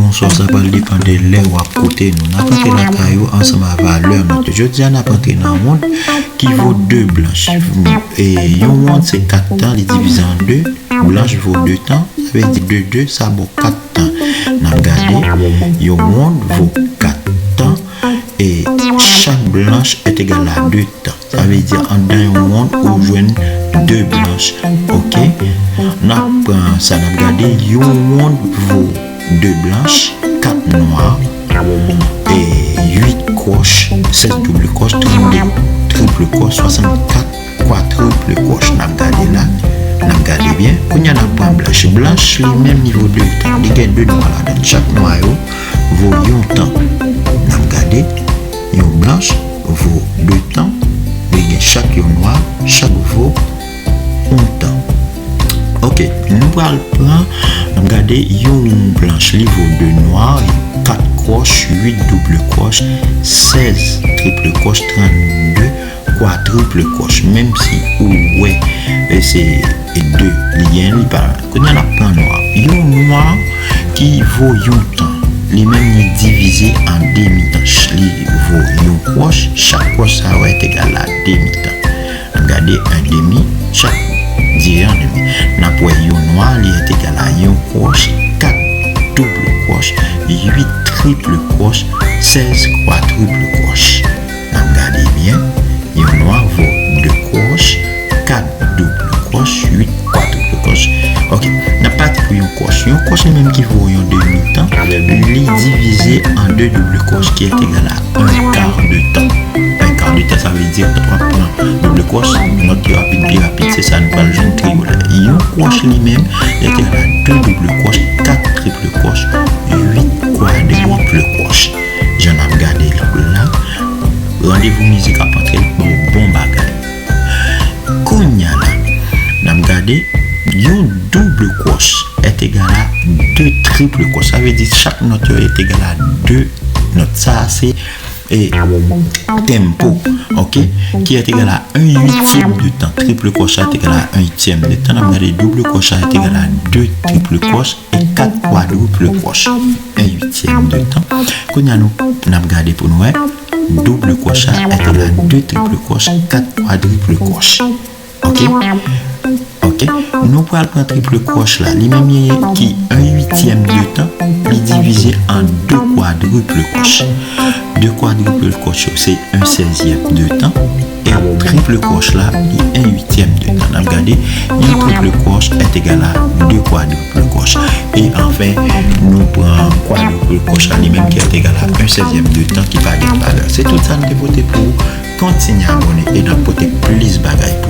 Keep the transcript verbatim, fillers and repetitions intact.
Bonswa, sa pral depann de lè w ap koute nou. N ap antre lakay ou ansanm a valè nòt yo. Jodi a, n ap antre nan wonn ki vo de blanch. E yon wonn se kat tan, li divize an de. Blanch vo de tan, sa vle di de de, sa ba w kat tan. N ap gade, yon wonn vo kat tan, e chak blanch est égal à de tan. Sa vle di, anndan yon wonn, ou jwenn de blanch. Oke? N ap pran sa, n ap gade, yon wonn vo de blanch, kat nwa, e uit kwòch, sèz double kwòch, trannde triple kwòch, swasannkat kwadriple kwòch. N ap gade la, n ap gade byen. Kounye a, n ap pran blanch. Blanch, li menm, li vo de tan. Li gen de nwa ladan l. Chak nwa yo vo yon tan. N ap gade, yon blanch vo de tan. Li gen chak yon nwa, chak vo yon tan. Oke, nou pral pran, n ap gade yon blanch, li vo de nwa, kat kwòch, uit double kwòch, sèz triple kwòch, trannde kwadriple kwòch. Menm si ou wè, e se de li gen, li pa. Kounye a, n ap pran nwa. Yon nwa ki vo yon tan. Li menm, li divize an de mitan. Ch-, li vo yon kwòch, chak kwòch sa yo est égal à de mitan. N ap gade, en demi, chak divize an de mitan. N ap wè yon nwa, li est égal à yon kwòch, kat double kwòch, uit triple kwòch, sèz kwadriple kwòch. N ap gade byen, yon nwa vo de kwòch, kat double kwòch, uit kwadriple kwòch. Oke, n ap pati pou yon kwòch. Yon kwòch li menm ki vo yon demi tan, li divize an de double kwòch ki est égal à un quart de tan. Un quart de tan, sa vle di, w ap pran double kwòch, nòt yo ap vin pi rapid, se sa nou pral jwenn triyongulè. Yon kwòch li menm, li est égal à de double kwòch, kat triple kwòch, uit kwadriple kwòch. Jan n ap gade l la, randevou mizik ap antre, bon, bon bagay. Kounye a la, n ap gade, yon double kwòch est égal à de triple kwòch. Sa vle di chak nòt yo est égal à de nòt. Sa a se, e, tempo, oke, ki est égal à un huitième de tan. Triple kwòch la est égal à un huitième de tan. N ap gade, double kwòch la est égal à de triple kwòch e kat kwadriple kwòch. Un huitième de tan. Kounye a nou, n ap gade pou nou wè. Double kwòch la est égal à de triple kwòch, kat kwadriple kwòch. Oke? Oke? Nou pral pran triple kwòch la. Li menm li ki un huitième de tan, li divize an de kwadriple kwòch. De kwadriple kwòch yo, se un seizième de tan. E triple kwòch la, li un huitième de tan. N ap gade, yon triple kwòch est égal à de kwadriple kwòch. E anfen, nou pran kwadriple kwòch la, li menm ki est égal à un seizième de tan, ki pa gen valè. Se tout sa n te pote pou ou. Kontinye abòne e n ap pote plis bagay pou